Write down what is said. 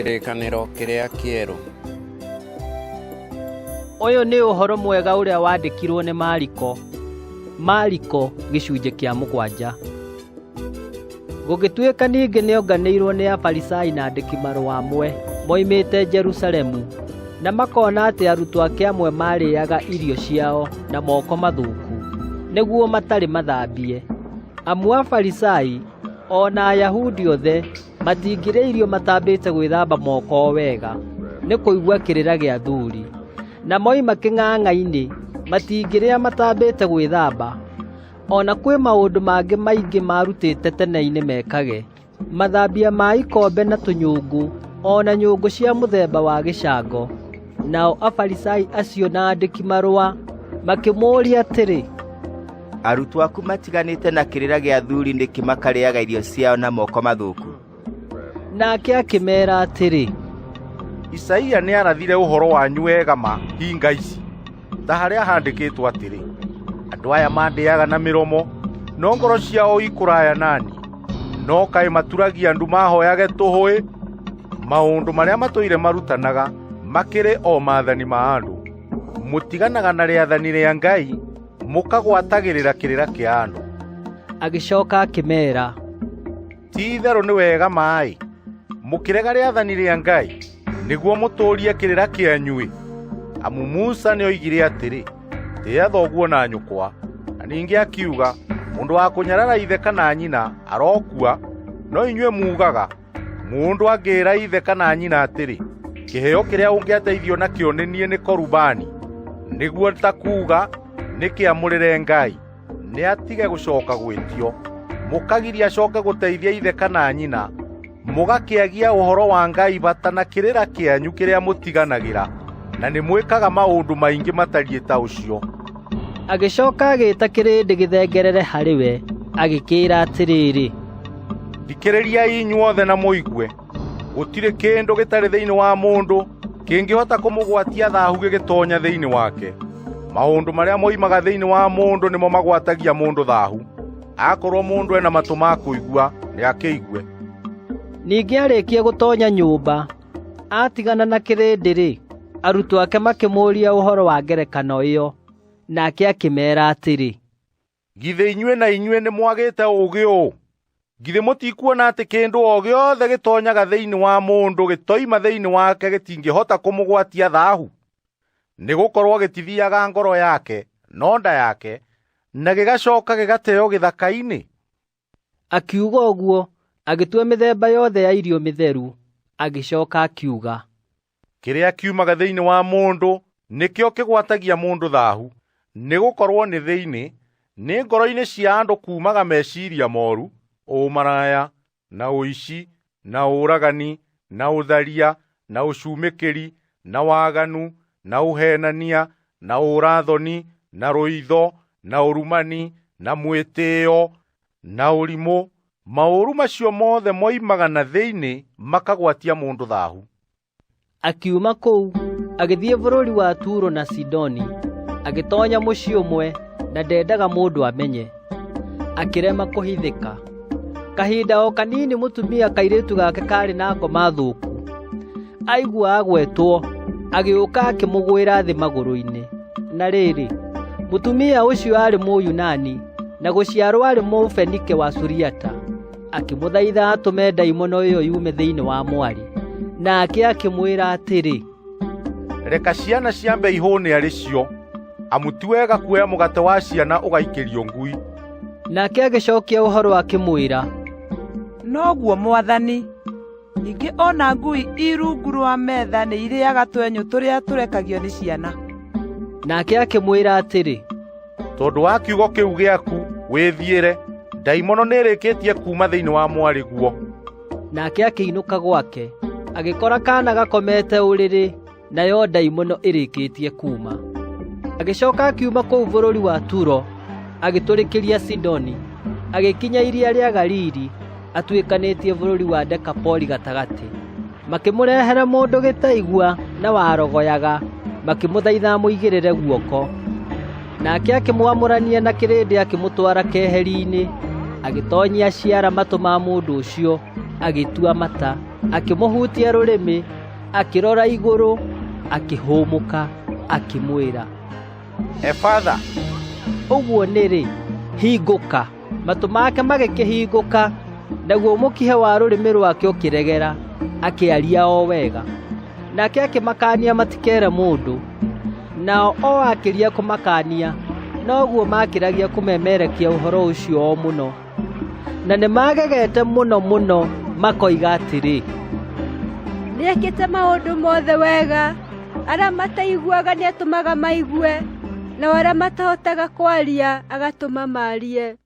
Kĩrĩkanĩro kĩrĩa kĩerũ. Ũyũ nĩ ũhoro mwega ũrĩa wandĩkirwo nĩ Mariko. Mariko gĩcunjĩ kĩa 7. Gũgĩtuĩka ningĩ nĩonganĩirwo nĩ Afarisai na andĩki-marũa amwe moimĩte Jerusalemu, na makona atĩ arutwo ake amwe maarĩĩaga irio ciao na moko mathũku, nĩguo matarĩ mathambie. Amu Afarisai, o na Ayahudi othe, matingĩrĩa irio matambĩte gwĩthamba moko wega, nĩ kũigua kĩrĩra gĩa athuri. Na moima kĩng'ang'a-inĩ, matingĩrĩa matambĩte gwĩthamba. O na kwĩ maũndũ mangĩ maingĩ maarutĩte tene-inĩ mekage, mathambia ma ikombe na tũnyũngũ, o na nyũngũ cia mũthemba wa gĩcango. Nao Afarisai acio na andĩki-marũa makĩmũũria atĩrĩ, Arutwo aku matiganĩte na kĩrĩra gĩa athuri nĩkĩ makarĩaga irio ciao na moko mathũku? Nake akĩmeera atĩrĩ, Isaia nĩarathire ũhoro wanyu wega ma hinga ici, ta harĩa handĩkĩtwo atĩrĩ, andũ aya mandĩaga na mĩromo, no ngoro ciao ikũraya nani. No kaĩ maturagia ndu mahoyage tũhũ-ĩ! Maũndũ marĩa matũire marutanaga makĩrĩ o maathani ma andũ. Mũtiganaga na rĩathani rĩa Ngai, mũkagwatagĩrĩra kĩrĩra kĩa andũ. Agĩcoka akĩmeera, Ti-itherũ nĩ wega ma-ĩ, mũkĩrega rĩathani rĩa Ngai nĩguo mũtũũrie kĩrĩra kĩanyu-ĩ! Amu Musa nĩoigire atĩrĩ, ‘Tĩĩa thoguo na nyũkwa,’ na ningĩ akiuga, ‘Mũndũ wa kũnyarara ithe kana nyina arokua.’ No inyuĩ muugaga, mũndũ angĩĩra ithe kana nyina atĩrĩ, ‘Kĩheo kĩrĩa ũngĩateithio nakĩo nĩ niĩ nĩ Korubani,’ nĩguo ta kuuga, ‘Nĩ kĩamũrĩre Ngai,’ nĩatige gũcoka gwĩtio. Mũkagiria acoke gũteithia ithe kana nyina, mũgakĩagia ũhoro wa Ngai bata na kĩrĩra kĩanyu kĩrĩa mũtiganagĩra, na nĩmwĩkaga maũndũ maingĩ matariĩ ta ũcio. Agĩcoka agĩĩta kĩrĩndĩ gĩthengerere harĩ we, agĩkĩĩra atĩrĩrĩ, Thikĩrĩriai inyuothe na mũigue. Gũtirĩ kĩndũ gĩtarĩ thĩinĩ wa mũndũ kĩngĩhota kũmũgwatia thahu gĩgĩtonya thĩinĩ wake. Maũndũ marĩa moimaga thĩinĩ wa mũndũ nĩmo magwatagia mũndũ thahu. Akorwo mũndũ ena matũ ma kũigua, nĩakĩigue. Ningĩ arĩkia gũtonya nyũmba, atigana na kĩrĩndĩ-rĩ, arutwo ake makĩmũũria ũhoro wa ngerekano ĩyo. Nake akĩmeera atĩrĩ, Githĩ inyuĩ na inyuĩ nĩmwagĩte ũũgĩ ũũ? Githĩ mũtikuona atĩ kĩndũ o gĩothe gĩtonyaga thĩinĩ wa mũndũ gĩtoima thĩinĩ wake gĩtingĩhota kũmũgwatia thaahu? Nĩgũkorwo gĩtithiaga ngoro yake, no nda yake, na gĩgacoka gĩgateo gĩthaka-inĩ. Akiuga ũguo, agĩtua mĩthemba yothe ya irio mĩtheru. Agĩcoka akiuga, Kĩrĩa kiumaga thĩinĩ wa mũndũ nĩkĩo kĩgwatagia mũndũ thaahu, nĩgũkorwo nĩ thĩinĩ, nĩ ngoro-inĩ cia andũ kuumaga meciiria mooru, ũmaraya, na ũici, na ũragani, na ũtharia, na ũcumĩkĩri, na waganu, na ũheenania, na ũũra-thoni, na rũitho, na ũrumani, na mwĩtĩĩo, na ũrimũ. Maũru macio mothe moimaga na thĩinĩ makagwatia mũndũ thaahu. Akiuma kũu, agĩthiĩ bũrũri wa Turo na Sidoni. Agĩtoonya mũciĩ ũmwe, na ndendaga mũndũ amenye. Akĩrema kũhithĩka. Kahinda o kanini mũtumia kairĩtu gake kaarĩ na ngoma thũku. Aigua agwetwo, agĩũka akĩmũgwĩra thĩ magũrũ-inĩ. Na rĩrĩ, mũtumia ũcio aarĩ Mũyunani, na gũciarwo aarĩ Mũfenike wa Suriata. Akĩmũthaitha atũme ndaimono ĩyo yume thĩinĩ wa mwarĩ. Nake akĩmwĩra atĩrĩ, Reka ciana ciambe ihũũne arĩ cio, amu ti wega kuoya mũgate wa ciana ũgaikĩrio ngui. Nake agĩcokia ũhoro akĩmwĩra, Noguo Mwathani, ningĩ o na ngui i rungu rwa metha nĩirĩaga twenyũ tũrĩa tũrekagio nĩ ciana. Nake akĩmwĩra atĩrĩ, Tondũ wa kiugo kĩu gĩaku, wĩthiĩre, ndaimono nĩĩrĩkĩtie kuuma thĩinĩ wa mwarĩguo. Nake akĩinũka gwake, agĩkora kaana gakomete ũrĩrĩ, nayo ndaimono ĩrĩkĩtie kuuma. Agĩcoka akiuma kũu bũrũri wa Turo, agĩtũrĩkĩria Sidoni, agĩkinya iria rĩa Galili, atuĩkanĩtie bũrũri wa Dekapoli gatagatĩ. Makĩmũrehere mũndũ gĩtaigua na warogoyaga, makĩmũthaitha amũigĩrĩre guoko. Nake akĩmwamũrania na kĩrĩndĩ akĩmũtwara keheri-inĩ, agĩtoonyia ciara matũ ma mũndũ ũcio, agĩtua mata. Akĩmũhutia rũrĩmĩ, akĩrora igũrũ, akĩhũmũka, akĩmwĩra, "Efatha!" Ũguo nĩrĩ, hingũka. Matũ make magĩkĩhingũka, naguo mũkiha wa rũrĩmĩ rwake ũkĩregera, akĩaria o wega. Nake akĩmakaania matikeere mũndũ. Nao o akĩria kũmakaania, noguo maakĩragia kũmemerekia ũhoro ũcio o mũno. Na nĩmagegete mũno mũno makoiga atĩrĩ, Nĩekĩte maũndũ mothe wega. Arĩa mataiguaga nĩatũmaga maigue, nao arĩa matahotaga kwaria agatũma maarie.